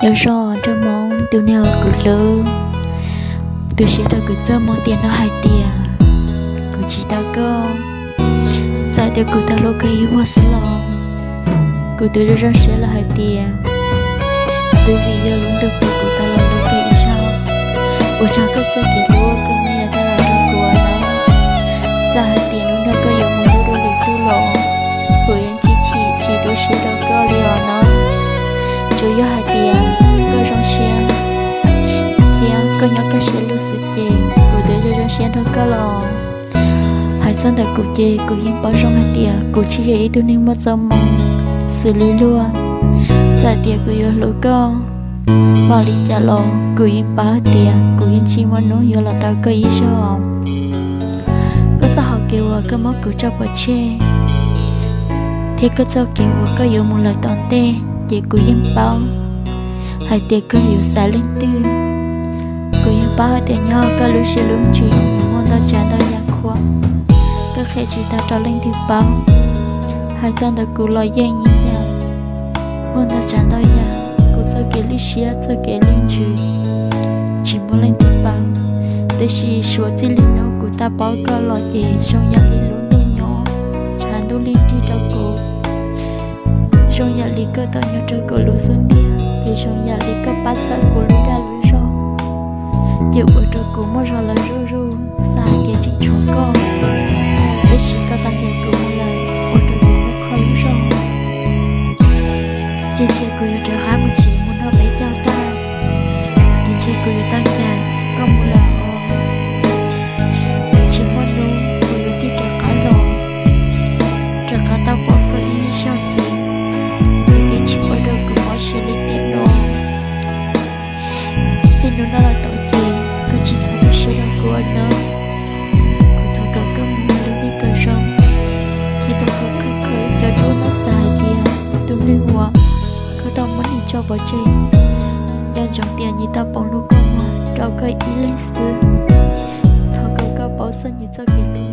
Nyob zoo nraug Hmoob tus neeg uas kuv hlub, tus siab rau kuv txoj hmoo tiam no hais tias kuv tsis tau koj. Txawm tias kuv tau hlub koj ib vuag xwb los kuv twb zoo zoo siab los hais tias twb vim yog lub ntuj qhia kuv tau los hlub koj ib zaug. Ua tsaug koj txoj kev hlub koj muaj ib yam rau los rau kuv no. Txawm hais tias hnub no koj yuav mus nyob dua lwm tus los kuv yeej tsis chim tsis tu siab rau koj li os no. Tsuas yog hais tias koj zoo siab thiab koj nyob koj siab lug xwb ces kuv twb zoo zoo siab nrog koj los. Hais txog ntawm kuv ces kuv yeej paub zoo hais tias kuv tsis yog ib tug neeg muaj txoj hmoo xws li luag. Txawm tias kuv yuav hlub koj npaum li cas los kuv yeej paub hais tias kuv yeej tsis muaj hnub yuav los tau koj ib zaug. Koj txoj hau kev uas koj muab kuv tso pov tseg thiab koj txoj kev uas koj yuav mus lawm tom ntej ces kuv yeej paub hais tias koj yuav xaiv leej twg. Kuv yeej paub hais tias nyob koj lub siab lub ntsws muaj ntau tsav ntau yam qhuav, koj qhia tsis tau rau leej twg paub. Hais txog ntawm kuv los yeej ib yam, muaj ntau tsav ntau yam, kuv txoj kev lwj siab txoj kev lwj ntsws tsis muaj leej twg paub. Tiam sis suav txij li hnub kuv tau paub koj los ces zoo yam li lub ntuj nyob tshav ntuj li nrig rau kuv. Zoo yam li koj tau nyob rau kuv lub xub ntiag ces zoo yam li koj pab txhawb kuv lub dag lub zog, ces ua rau kuv muaj zog lawv zuj zus xav hais tias tseem tshuav koj, tab sis koj tau ncaim kuv mus lawm ua rau kuv qhov lub zog. Ces ntshe kuv yuav rov qab mus tsev mus noj peb caug tag, ces ntshe kuv yuav tau ncaim koj mus lawm os. Tsis muaj hnub kuv yuav thiaj rov qab los, rov qab tau pom koj ib zaug ntxiv, es thiaj tsis ua rau kuv mob siab li tiam no. Txij hnub no los tau ces koj tsis txhob tu siab rau kuv nawb. Kuv thov kom koj mus ua lub neej kom zoo, thiab thov kom koj khaws cov duab no xav hais tias tus neeg uas koj tau muab nws tso pov tseg, nco ntsoov tias nws tau poob lub kua muag rau koj ib leeg xwb. Thov kom koj paub txog nws txoj kev hlub